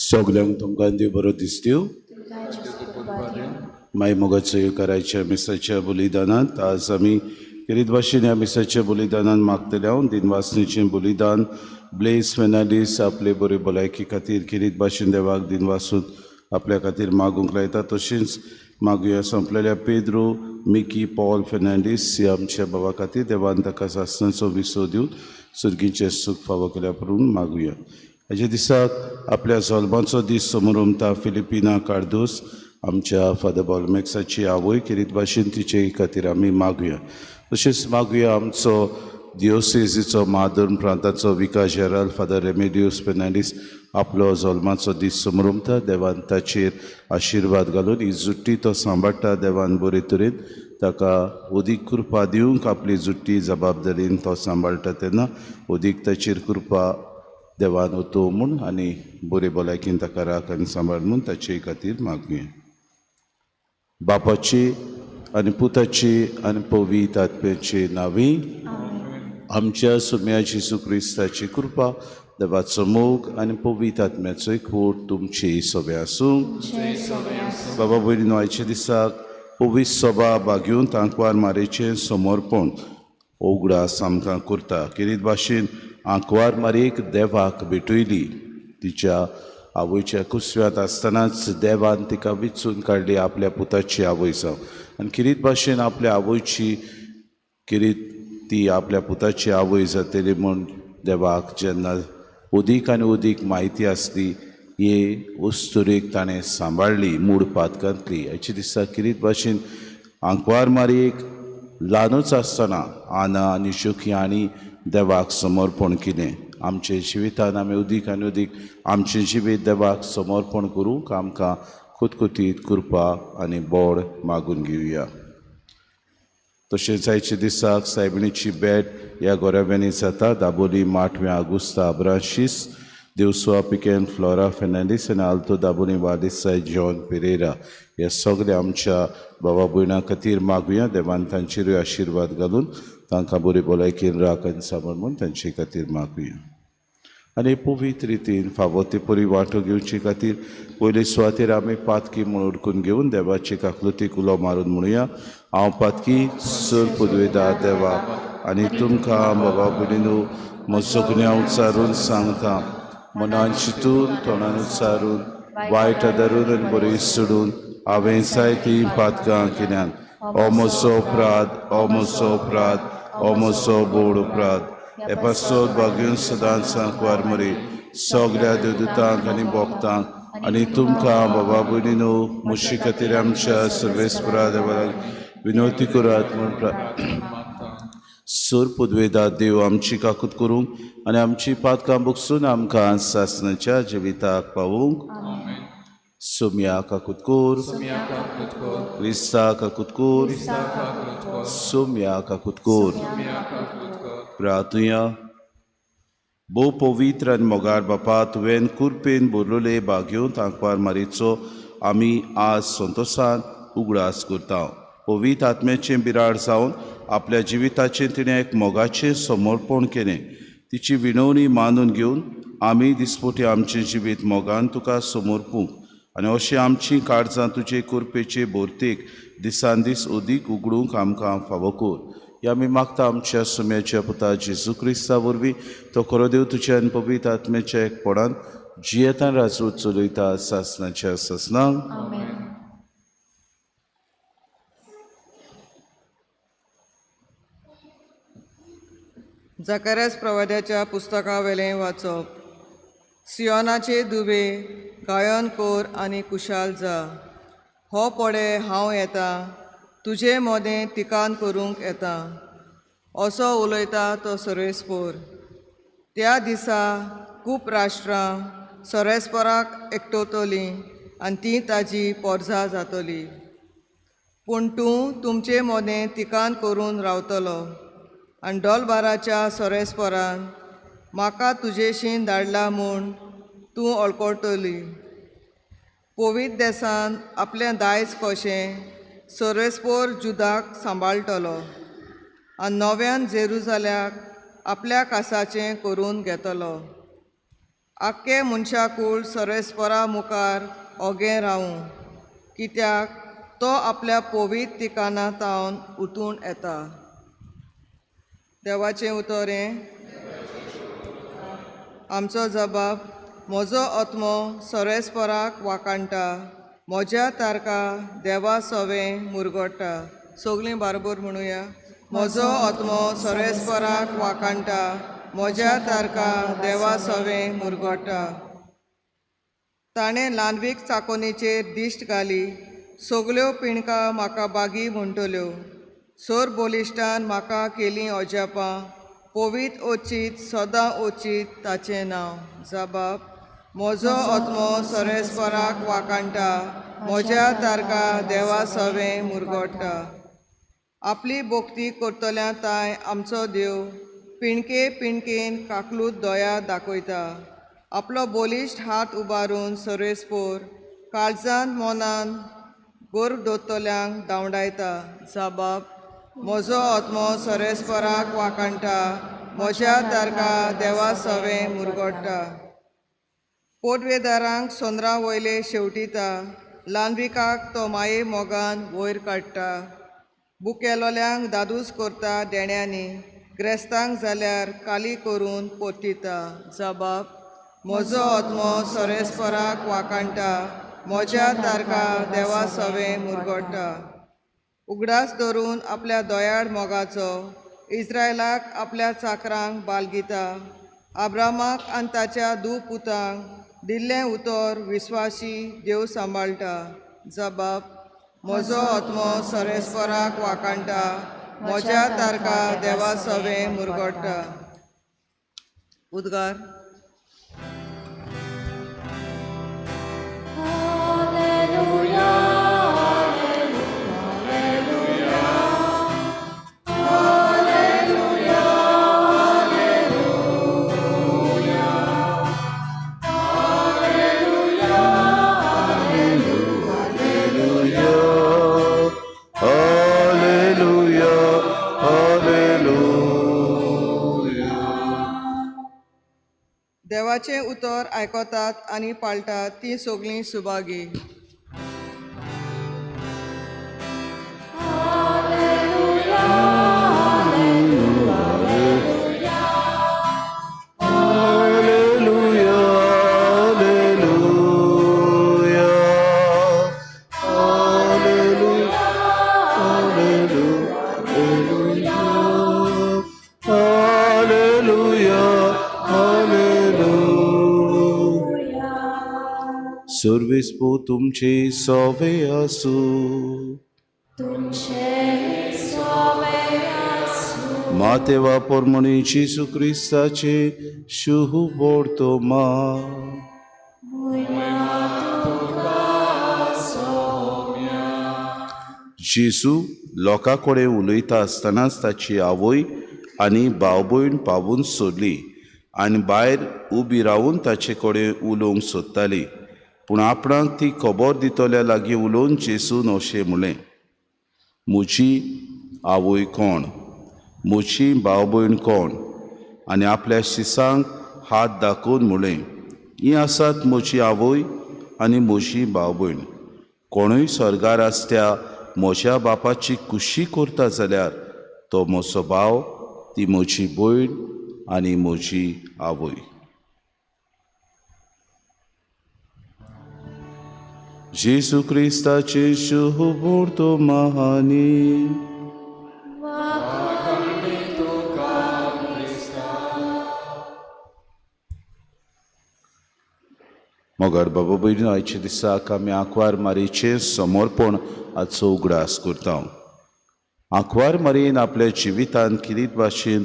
सगल्यांक तुमकां देव बरो दिसत्यो. माय मोगाचो करायच्या मिसाच्या बलिदानांत आज आमी खेरीत भाशेन ह्या मिसाच्या बलिदानान मागतले हांव दिनवासणीचें बलिदान ब्लेस फेर्नांडीस आपले बरे भलायकी खातीर खेरीत भाशेन देवाक दिनवासून आपल्या खातीर मागूंक लायता. तशेंच मागुया सोंपलेल्या पेद्रो मिकी पॉल फेर्नांडीस ह्या आमच्या बाबा खातीर देवान ताका सासणाचो विसव दिवन सुर्गीचें सूख फावो केल्या म्हणून मागुया. हाज्या दिसाक आपल्या जल्माचो दीस समोरमता फिलिपिना कार्दोस आमच्या फादर बॉलमॅक्साची आवय खेरीत भाशेन तिचे खातीर आमी मागुया. तशेंच मागुया आमचो दियोसेजीचो महाधर्म प्रांताचो विकास जेराल फादर रेमेडियोस फेर्नांडीस आपलो जल्माचो दीस समोरमता देवान ताचेर आशिर्वाद घालून ही जुट्टी तो सांबाळटा देवान बरे तरेन ताका अदीक कृपा दिवंक आपली जुट्टी जबाबदारीन तो सांबाळटा तेन्ना अदीक ताचेर कृपा देवान ओतो म्हूण आनी बरे भलायकेन ताका राख आनी सांबाळ म्हूण ताचे खातीर मागुया. बापाची आनी पुताची आनी पवित्र आत्म्याची नांवी आमच्या सुम्या जेजू क्रिस्ताची कृपा देवाचो मोग आनी पवित्र आत्म्याचो एकवट तुमची सोबे आसूं. बाबा भयणीनो, आयच्या दिसाक पवित्र सभा बागेवन आंकवार मारेचें समर्पण उगडास आमकां करता. खेरीत भाशेन आंकवार मारयेक देवाक भेटयली. तिच्या आवयच्या कुसव्यांत आसतनाच देवान तिका विचून काडली आपल्या पुताची आवय जावन आनी खेरीत भाशेन आपल्या आवयची खेरीत ती आपल्या पुताची आवय जातली म्हूण देवाक जेन्ना अदीक आनी अदीक म्हायती आसली हे अस्तुरेक ताणें सांबाळ्ळी मूड पातकांतली. हाचे दिसा खेरीत भाशेन आंकवार मारयेक ल्हानूच आसतना आना आनी जोकी हांणी देवाक समर्पण केलें. आमच्या जिवितान आमी अदीक आनी अदीक आमचें जिवीत देवाक समर्पण करूंक आमकां खुतखुतीत कृपा आनी बोड मागून घेवया. तशेंच आयच्या दिसाक सायबिणीची भेट ह्या गोराब्यांनी जाता. दाबोली माटव्या आगुस्ता आब्राशीस देवसुआ पिकेन फ्लोरा फेर्नांडीस आनी आल्तो दाबोली वादेसाय जॉन पेरेरा ह्या सगल्या आमच्या बाबा भयणां खातीर मागुया. देवान तांचेरूय आशिर्वाद घालून तांकां बरी भलायकेन राख आनी सांबाळ म्हूण तांचे खातीर मागुया. आनी पवित्र रितीन फावो ते परी वांटो घेवचे खातीर पयले सुवातेर आमी पातकी म्हूण उडकून घेवन देवाचे काकलुतीक उलो मारून म्हणुया. हांव पातकी सर पुदवेदा देवा आनी तुमकां बाबा भयणीनू म्हजो गुन्यांव उच्चारून सांगता. मनान चिंतून तोंडान उच्चारून वायट आदारून आनी बरी सोडून हांवें जायतीं पातकां केल्यात. हो म्हजो अपराध, हो म्हजो अपराध, हो म्हजो बोड अपराध. हे पासत भाग्यून सदांच सांकवार मरे सगल्या देवदूतांक आनी भक्तांक आनी तुमकां बाबा भयणीनू म्हजे खातीर आमच्या सर्वेस्परा देवाक विनवती करात म्हूण सर पुदवेदा देव आमची काकूत करूंक आनी आमची पातकां बगसून आमकां सासणाच्या जिविताक पावूंक. सोम्या काकूत कोर, क्रिस्ता काकूत कोर, सोम्या काकूत कोर. प्रार्थुया. भोव पवित्र आनी मोगाळ बापा, तुवें कुरपेन बोरलोले बागेवन आंकवार मारीचो आमी आज संतोसान उगडास करता. पवित्र आत्म्याचें बिराड जावन आपल्या जिविताचें तिणें एक मोगाचें समर्पण केलें. तिची विनवणी मानून घेवन आमी दिसपोटी आमचें जिवीत मोगान तुका समर्पूंक आनी अशें आमचीं काळजां तुजे कुरपेचे भरतेक दिसान दीस अदीक उगडूंक आमकां फावो कर. ह्या आमी मागता आमच्या सुम्याच्या पुता जेजू क्रिस्ता वरवीं तो खरो देव तुज्या आनी पवित्र आत्म्याच्या एकपणान जियेतान राजवट चलयता सासणाच्या सासणाक. जकऱ्यास प्रवाद्याच्या पुस्तकावेलें वाचप. सियोनाचे दुवे गायन कोर आनी कुशाल जा. हो पडे हांव येता तुजे मोदें तिकान करूंक येता असो उलयता तो सर्वेस्पोर. त्या दिसा खूब राष्ट्रां सोरेस्पराक एकटवतलीं आनी ती ताजी पोरजा जातली. पूण तूं तुमचे मोदें तिकान करून रावतलो आनी डोलबाराच्या सोरेस्परान म्हाका तुजेशीन धाडला म्हूण तूं वळखतली. पवित्र देसान आपलें दायज कशें सोरेस्पोर जुदाक सांबाळटलो आनी नव्यान जेरुजाल्याक आपल्या कासाचें करून घेतलो. आख्खे मनशाकूळ सोरेस्परा मुखार ओगें रावूं, कित्याक तो आपल्या पवित्र ठिकाणा तावन उठून येता. देवाचें उतर हें. आमचो जबाब. म्हजो आत्मो सोरेस्पराक वाखाणटा, म्हज्या तारका देवा सवें मुरगोटा. सगळीं बारबर म्हणुया. म्हजो आत्मो सोरेस्पराक वाखाणटा, म्हज्या तारका देवा सवें मुरगोटा. ताणें ल्हानवीक चाकोनीचेर दिश्ट घाली, सगल्यो पिणकां म्हाका बागी म्हणटल्यो. सोर बोलिश्टान म्हाका केलीं अजापां, पवित्र ओचीत सदां ओचीत ताचें नांव. जबाब. म्हजो आत्मो सोरेस्पराक वाखाणटा, म्हज्या तारका देवा सवें मुरगोटा. आपली भक्ती करतल्या ताय आमचो देव पिणके पिणकेन काकलूत दया दाखयता. आपलो बलिश्ट हात उबारून सोरेस्पोर काळजान मनान गोर दवरतल्यांक धांवडायता. जबाब. म्हजो आत्मो सोरेस्पराक वाखाणटा, म्हज्या तारका देवा सवें मुरगोटा. पोटवेदारांक सोंद्रा वयले शेवटिता, ल्हानविकाक तो माये मोगान वयर काडटा. बुकेलोल्यांक दादूस करता देण्यांनी, ग्रेस्तांक जाल्यार काली करून पोतिता. जबाब. म्हजो आत्मो सोरेस्पराक वाखाणटा, म्हज्या तारका देवा सवें मुरगोटा. उगडास धरून आपल्या दयाळ मोगाचो इस्रायलाक आपल्या चाकरांक बालगिता. आब्रामाक आनी ताच्या दू पुतांक दिल्लें उतर विस्वासी देव सांबाळटा. जबाब. म्हजो आत्मो सोरेस्पराक वाखाणटा, म्हज्या तारका देवा सवें मुरगोटा. उद्गार. देवाचें उतर आयकतात आनी पाळटात तीं सगळीं सुभागी. सर्वेस पो तुमचे सोवे आसूं. माते वापर म्हणी जेजू क्रिस्ताचे शुभ बोर्तोमा. जेजू लोकां कडेन उलयता आसतनाच ताची आवय आनी भाव भयण पावून सोडली आनी भायर उबी रावून ताचे कडेन उलोवंक सोदताली. पूण आपणाक ती खबर दितल्या लागीं उलोवन जेजून अशें म्हणलें, म्हजी आवय कोण, म्हजी भाव भयण कोण? आनी आपल्या शिसांक हात दाखोवन म्हणलें, हीं आसात म्हजी आवय आनी म्हजी भाव भयण. कोणूय स्वर्गार आसत्या म्हज्या बापाची खुशी करता जाल्यार तो म्हजो भाव, ती म्हजी भयण आनी म्हजी आवय. जेजू क्रिस्ताचे शुभ बोर्तोमानी. मगर बाबा भयणीनो, आयच्या दिसाक आमी आंकवार मारयेचें समर्पण हाचो उगडास करता. आंकवार मारयेन आपल्या जिवितांत किरीत भाशेन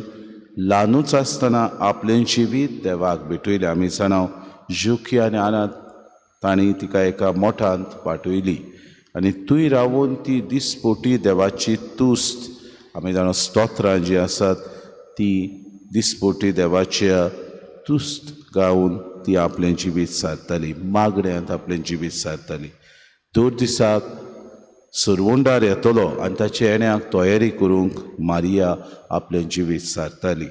ल्हानूच आसतना आपलें जिवीत देवाक भेटयलें. आमी जाणां जुकी आनी आनात तांणी तिका एका मोठांत पाठयली आनी थंय रावून ती दिसपोटी देवाची तुस्त, आमी जाणां स्तोत्रां जीं आसात ती दिसपोटी देवाच्या तुस्त गावन ती आपलें जिवीत सारताली, मागण्यांत आपलें जिवीत सारताली. दर दिसाक सरवंडार येतलो आनी ताच्या येण्याक तयारी करूंक मारिया आपलें जिवीत सारताली.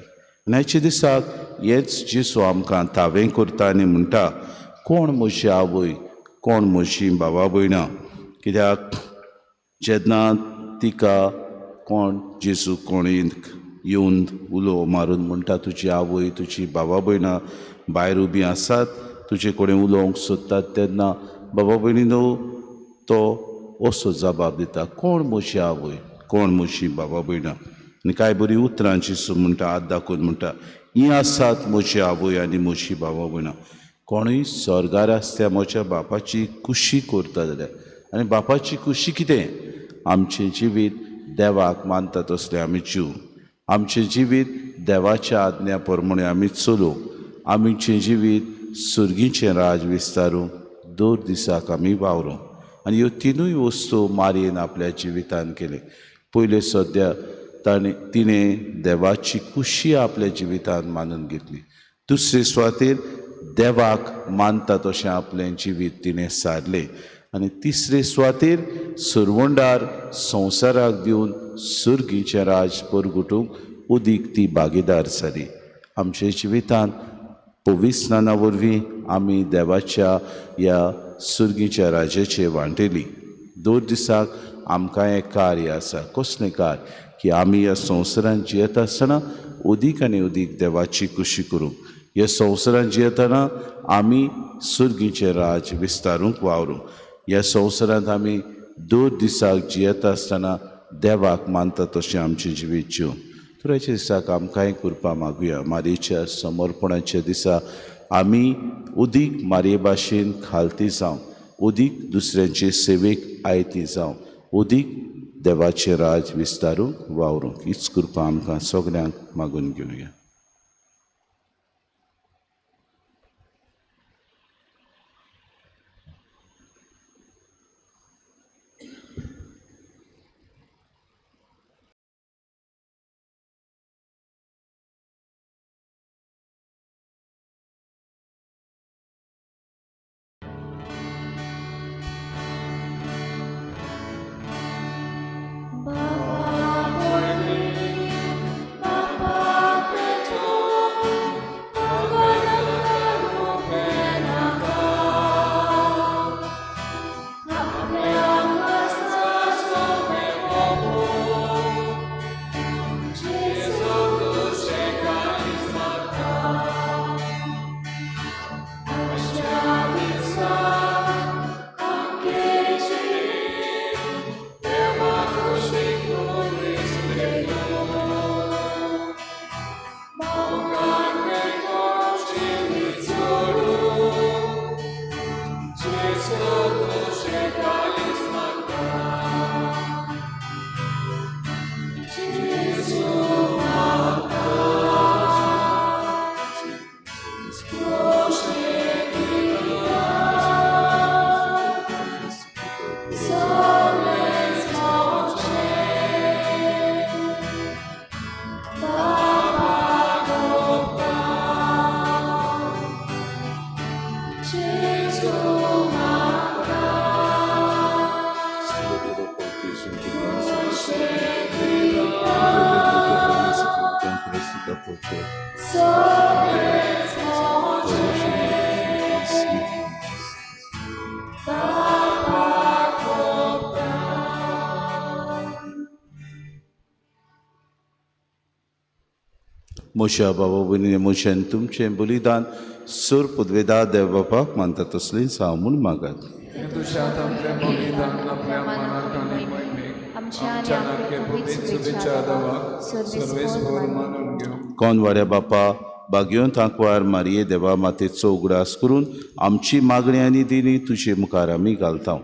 आनी आयच्या दिसाक हेच जेजू आमकां तावें करता आनी म्हणटा, कोण म्हजी आवय, कोण म्हजी बाबा भयणां? कित्याक जेन्ना तिका कोण जेजू कोण येवन उलो मारून म्हणटा, तुजी आवय तुजी बाबा भयणां भायर उबी आसात, तुजे कडेन उलोवंक सोदतात, तेन्ना बाबा भयणीनो तो असो जबाब दिता, कोण म्हजी आवय, कोण म्हजी बाबा भयणां? आनी कांय बरी उतरां जेजू म्हणटा, हात दाखोवन म्हणटा, हीं आसात म्हजी आवय आनी म्हजी बाबा भयणां. कोणूय स्वर्गार आसता म्हज्या बापाची कुशी करता जाल्यार, आनी बापाची कुशी कितें? आमचें जिवीत देवाक मानता तसलें आमी जीव, आमचें जिवीत देवाच्या आज्ञा प्रमाणे आमी चलूं, आमचें जिवीत सुर्गीचें राज विस्तारूंक दर दिसाक आमी वावरूं. आनी ह्यो तिनूय वस्तू मारयेन आपल्या जिवितान केली. पयले सद्या ताणें तिणें देवाची कुशी आपल्या जिवितान मानून घेतली. दुसरे सुवातेर देवाक मानता तशें आपलें जिवीत तिणें सारलें. आनी तिसरे सुवातेर सरवंडार संवसाराक दिवन सुर्गीचें राज परगटूंक उदीक ती भागीदार जाली. आमच्या जिवितांत पवित्रस्नाना वरवीं आमी देवाच्या ह्या सुर्गीच्या राजाचे वांटेली. दर दिसाक आमकां एक कार्य आसा. कसलें कार्य? की आमी ह्या संवसारांत जियेता आसतना उदीक आनी उदीक देवाची कुशी करूंक, ह्या संवसारांत जियेतना आमी सुर्गीचें राज विस्तारूंक वावरूंक, ह्या संवसारांत आमी दर दिसाक जियेता आसतना देवाक मानता तशें आमचें जिवीत जिवूंक. तर आयच्या दिसाक आमकांय कृपा मागुया. मारयेच्या समर्पणाच्या दिसा आमी उदीक मारये भाशेन खालती जावं, उदीक दुसऱ्यांचे सेवेक आयती जावं, उदीक देवाचें राज विस्तारूंक वावरूंक. हीच कृपा आमकां सगल्यांक मागून घेवया. म्हज्या बाबा भयणीने म्हजें तुमचें बलिदान सुर पुदवेदा देव बापाक मानता तसलें जावं म्हूण मागात. कोण वाड्या बापा बागयोन तांकवार मारये देवा मातेचो उगडास करून आमची मागणी आनी दिनी तुजे मुखार आमी घालता,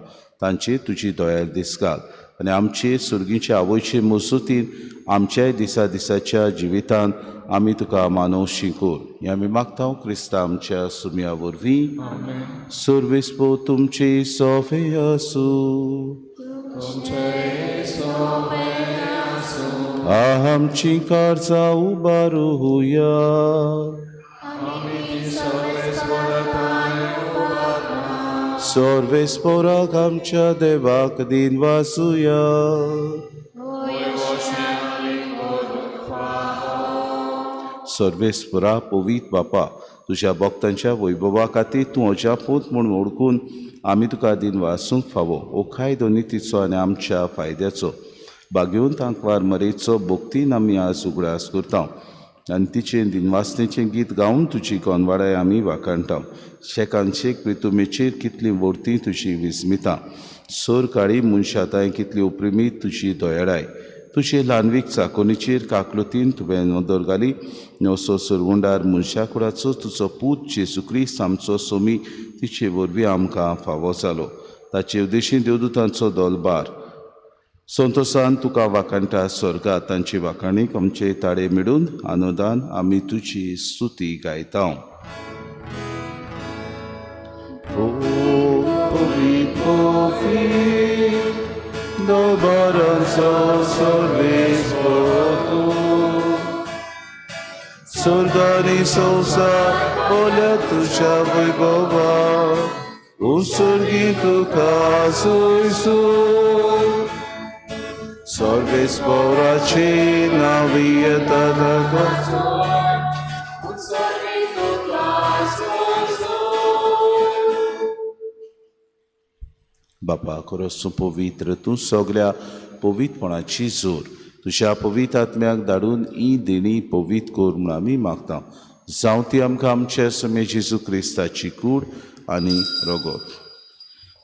तांचे तुजी दयाल दिसकाल. आनी आमचे सुर्गीचे आवयचे मजतीन आमच्याय दिसा दिसाच्या जिवितांत आमी तुका मानवशी कर. हें आमी मागता क्रिस्ता आमच्या सुम्या वरवीं. सर्वेस्पो तुमचे सोफे आसूं. आमची कार्जा उबारुया. सर्वेस्पोराक आमच्या देवाक दिन वासुया. सर्वेस्परा पवित्र बापा, तुज्या भक्तांच्या वैभवा खातीर तूं अजापूत म्हूण वळखून आमी तुका दिन वासूंक फावो. ओ कायदो नितीचो आनी आमच्या फायद्याचो बागेवन तांकवार मरेचो भक्तीन आमी आज उगडास करता आनी तिचें दिनवासनेचें गीत गावन तुजी कोनवाडाय आमी वाखाणटा. शेकान शेक प्रितुमेचेर कितलीं व्हडतीं तुजी विस्मितां, सोर काळी मनशाताय कितली उप्रिमीत तुजी दयाळाय. तुजे ल्हानवीक चाकोनीचेर काकलुतीन तुवें नदर घाली असो सरवंडार मनशाकुडाचो तुजो पूत जेजू क्रिस्त आमचो सोमी तिचे वरवीं आमकां फावो जालो. ताचे उद्देशीन देवदूतांचो दोलबार संतोसान तुका वाखाणटा स्वर्गात. तांची वाखाणीक आमचे ताळे मेळून आनंदान आमी तुजी स्तुती गायता. स्वर्गानी संवसार बोल्या तुज्या वैभवा उत्सर्गी तुका सोयसो. सर्वेस्पराचे नांव येता तुका. बापा खरोच तूं पवित्र, तूं सगल्या पवित्रपणाची जोर. तुज्या पवित्र आत्म्याक धाडून ही देणी पवित्र कर म्हूण आमी मागता. जावं ती आमकां आमच्या समे जेजू क्रिस्ताची कूड आनी रगत.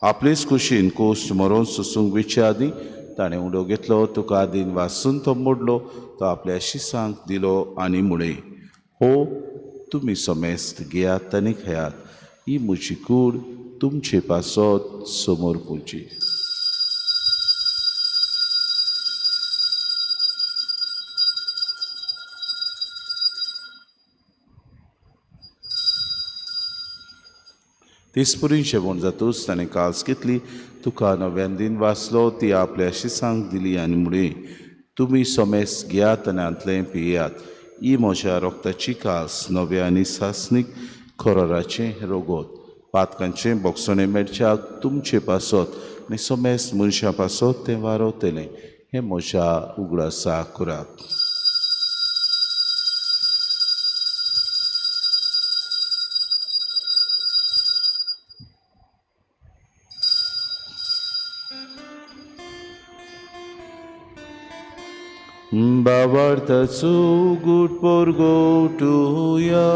आपलेच कुशीन कोश्ट मरोन सोसूंक वेचे आदीं ताणें उडो घेतलो, तुका दिन वासून तो मोडलो, तो आपल्या शिसांक दिलो आनी म्हळें, हो तुमी समेस्त घेयात आनी खेयात, ही म्हजी कूड तुमचे पासत समोर पुची. तेचपरी जेवण जातूच ताणें कास घेतली, तुका नव्यान दिन वाचलो, ती आपल्या शिसांक दिली आनी म्हळें, तुमी समेस्त घेयात आनी हांतलें पियात, ही म्हज्या रोगताची कास नव्या आनी सासणीक खरोराचें रगत. पातकांचें बोगसणें मेळच्याक तुमचे पासत आनी समेस्त मनशां पासत तें वारवतलें. हें म्हज्या उगडासा करात. बाबार्थाचो गुट पोरगोटुया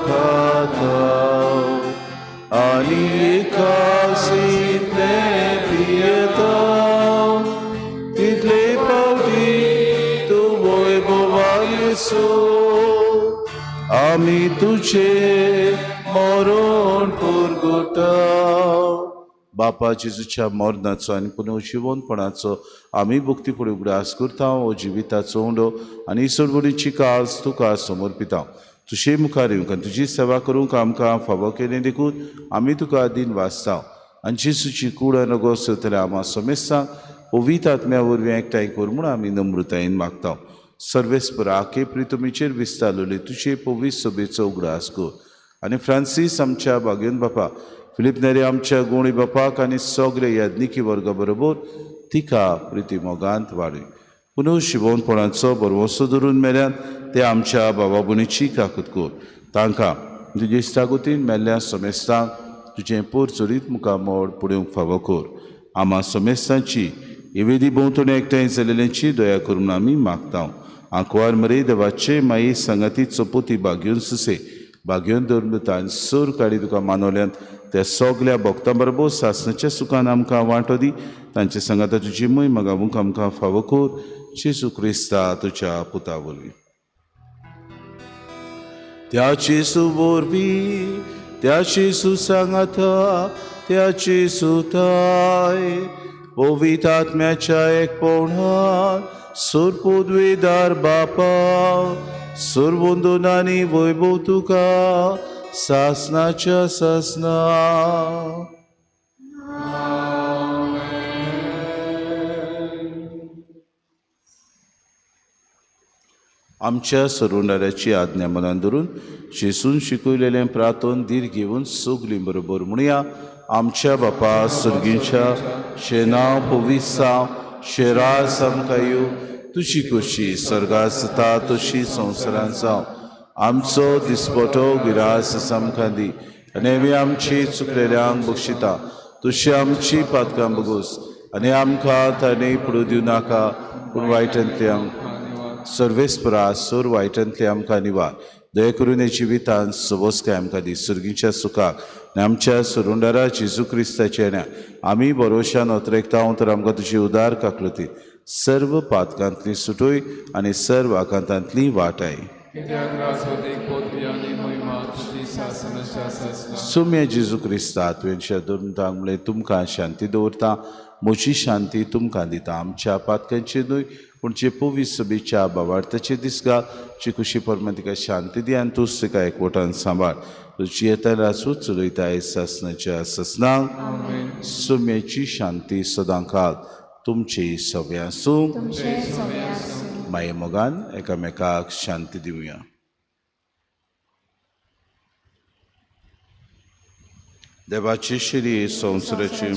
खाता आनी एकासीतले पियेता तितले पावटी तूं वैभवा येसो आमी तुजे मरण पुरगोटा. बापा जेजूच्या मरणाचो आनी पुनर्जिवनपणाचो आमी भक्ती फुडें उगडास करता. हो जिविताचो उंडो आनी सोडवणीची कास तुका समर्पिता. तुजे मुखार येवंक आनी तुजी सेवा करूंक आमकां फावो केलें देखून आमी तुका दिन वाचता. आनी जेजूची कूड आनी रगत सोदतल्या आमा समेस्तांक पवित्र आत्म्या वरवीं एकठांय कर म्हूण आमी नम्रतायेन मागता. सर्वेस्परा आखे प्रितुमीचेर विस्तारलेले तुजे पवित्र सभेचो उगडास कर आनी फ्रांसीस आमच्या बागेवन बापा, फिलीप नेरी आमच्या गुणी बापाक आनी सगळे याज्ञिकी वर्गा बरोबर तिका प्रिती मोगांत वाडय. पुनः शिवोनपणाचो बरवसो धरून मेल्यान ते आमच्या बाबा भयणीची काकूत कर. तांकां तुजे इश्टागतीन मेल्ल्या समेस्तांक तुजें पोर चरीत मुखामळ पळोवंक फावो कर. आमा समेस्तांची इवेदी भोंवतणी एकठांय जाल्ल्यांची दया करून आमी मागता. आंकवार मरे देवाचे माई सांगाती चपोती बागेवन सुसे बागेवन धरून आनी सोर काडी तुका मानवल्यान त्या सगल्या भक्तां बरोबर सासणाच्या सुखान आमकां वांटो दी. तांचे सांगाता तुजी मोय गावूंक आमकां फावो कर. जेजू क्रिस्ता तुज्या पुता वरवीं. त्या जेजू वरवीं, त्या जेजू सांगाता त्याची सुताय पवित्र आत्म्याच्या एकपणान सुरपुदवीदार बापा सुरबंदून आनी वैभव तुका सासनाच्या सासना. आमच्या सरुणाऱ्याची आज्ञा मनान धरून जेसून शिकयलेलें प्रार्थन धीर घेवन सगलीं बरोबर म्हणया. आमच्या बापा सर्गीच्या शेनांव पवित्र शेरास आमकां येवं, तुजी खोशी स्वर्गात जाता तशी संवसारांत जावं. आमचो दिसपटो गिरास आमकां दी आनी आमी आमची चुकलेल्यांक बक्षिता तशी आमची पातकां बगोस आनी आमकां ताणें पडूं दिवं नाका पूण वायटांतल्यान सर्वेस्परा सोर वायटांतले आमकां निवार. दया करून हे जिवितान सवस्काय आमकां दी सर्गीच्या सुखाक आनी आमच्या सरुंडारा जेजू क्रिस्ताच्या येण्या आमी भरोशान अत्रेकता तर आमकां तुजी उदार काकलती सर्व पातकांतली सुटोय आनी सर्व आकांतांतली वाटाय. सुम्या जेजू क्रिस्ता तुवें दोन म्हणलें तुमकां शांती दवरता म्हजी शांती तुमकां दिता. आमच्या पातकांची न्हय पूण जे पवित्र सभेच्या बाबार्थाचे दिसगा जी खुशी परमान तिका शांती दी आनी तूंच तिका एकवटान सांबाळ. तुजी येता राजू चलयताय सासनाच्या ससनाक. सुम्याची शांती सदां काल तुमची सगळें आसूं. माये मोगान एकामेकाक शांती दिवया. देवाची शिरी संवसाराची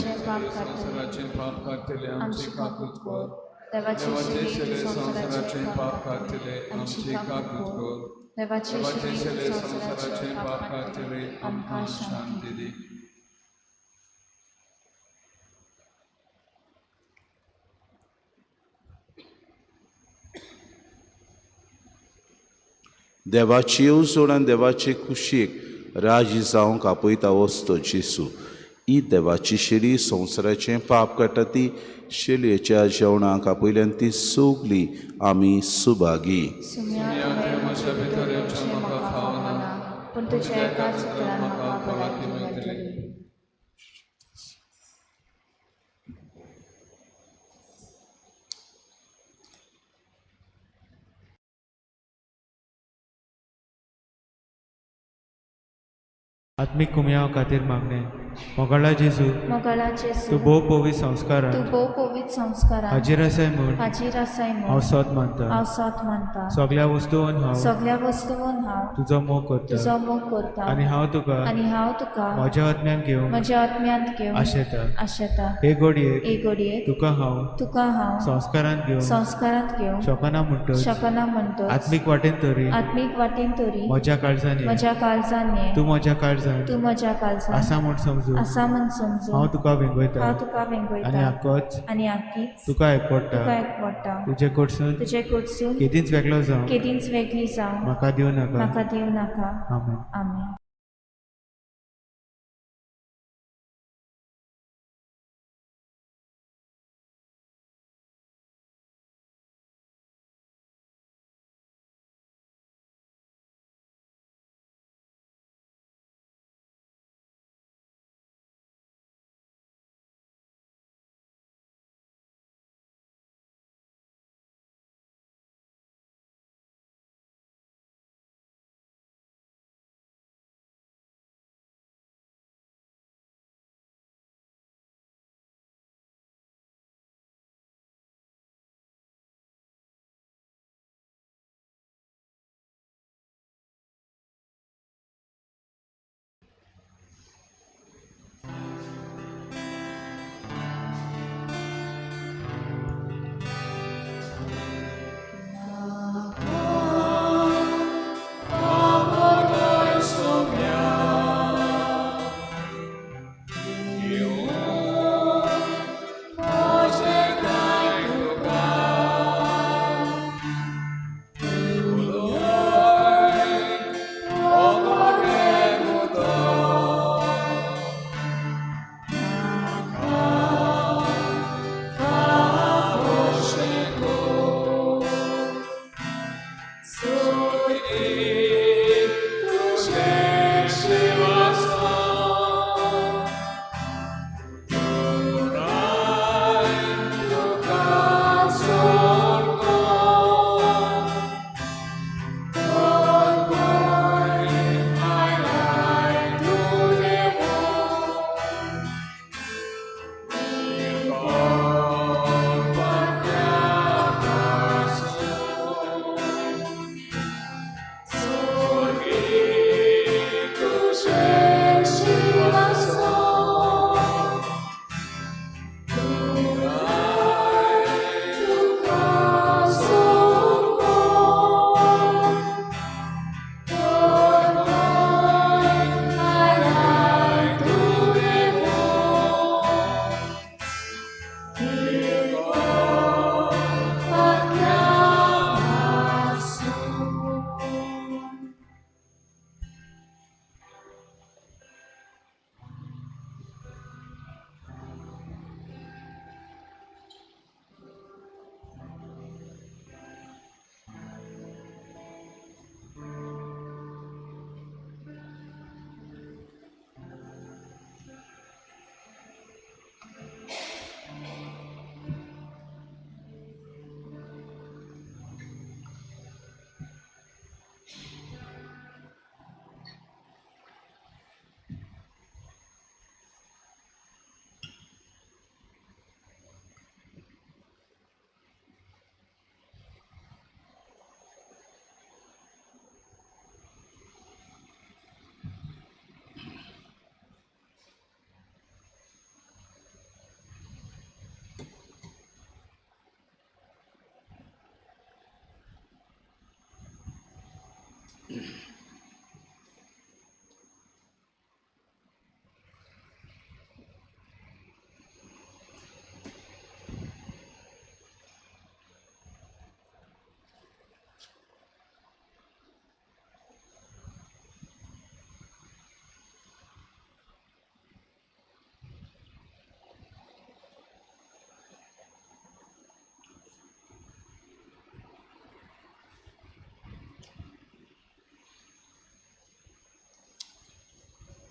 पाप काडटले आमची काकूत कर. देवाचे शिरे संवसाराचे पाप काडटले आमची काकूत कर. देवाचे शिरे संवसाराचे पाप काडटले आमकां शांती दी. देवाची येवजण आनी देवाचे खुशयेक राजी जावंक आपयता वस्तो जेसू. ही देवाची शेली संवसाराचें पाप काडटा ती शेलयेच्या जेवणाक आपयल्यान ती सगली आमी सुभागी. पूण तुज्या एकाच उतरान म्हाका भलायकी मेळटली. आत्मीक कुमयाव खातीर मागणें. मोगाळा जेजू, मोगाळा जेजू, तूं भोव पवित्र संस्कारान, तूं भोव पवित्र संस्कारान हाजीर आसाय म्हूण, हाजीर आसाय म्हूण हांव सोद मानता, हांव सोद मानता. सगळ्या वस्तून हांव, सगळ्या वस्तून हांव तुजो मोग करता, तुजो मोग करता. आनी हांव तुका, आनी हांव तुका म्हज्या आत्म्यान घेवन, म्हज्या आत्म्यांत घेवन आशेता, आशेता. हे घडयेक, हे घडयेक तुका हांव, तुका हांव संस्कारांत घेवन, संस्कारांत घेवन शकना म्हणटच, शकना म्हणटच, आत्मीक वाटेन तरी, आत्मीक वाटेन तरी म्हज्या काळजान, म्हज्या काळजान ये, तूं म्हज्या काळजान, तूं म्हज्या काळजान आसा म्हूण समजून, आसा म्हूण समजून हांव तुका वेंगयता, हांव तुका वेंगयता. आनी आकोच, आनी आकीच तुका एकवडटा, तुका एकवडटा. तुजे कडसून, तुजे कडसून केदींच वेगळो जावं, केदींच वेगळी जावं म्हाका दिवं नाका, म्हाका दिवं नाका. आमेन. आमेन.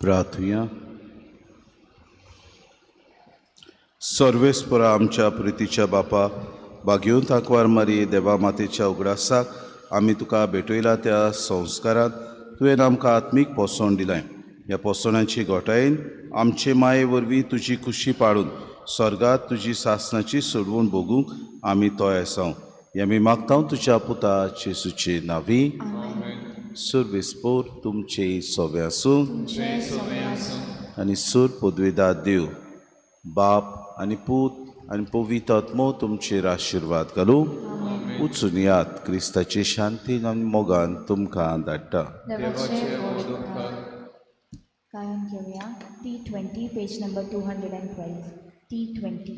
प्रार्थुया. सर्वेस्परा आमच्या प्रितीच्या बापा, भाग्योन थाकवार मारी देवा मातेच्या उगडासाक आमी तुका भेटयला त्या संस्कारांत तुवें आमकां आत्मीक पोसवण दिलाय. ह्या पोसवणाची घोटायेन आमचे माये वरवीं तुजी खुशी पाडून स्वर्गात तुजी सासनाची सोडवून भोगूंक आमी तयार आसाव. हें आमी मागता तुज्या पुता जेजूचे नांवी. सर्वेस्पोर तुमचे सोबे आसूं आनी सूर पदवेदार देव बाप आनी पूत आनी पवित्र आत्मो तुमचेर आशिर्वाद घालूं. उचून यात क्रिस्ताचे शांतीन आनी मोगान तुमकां धाडटा. देवाचे व्हड उपकार. गायन घेवया T 20, page number 212, T 20.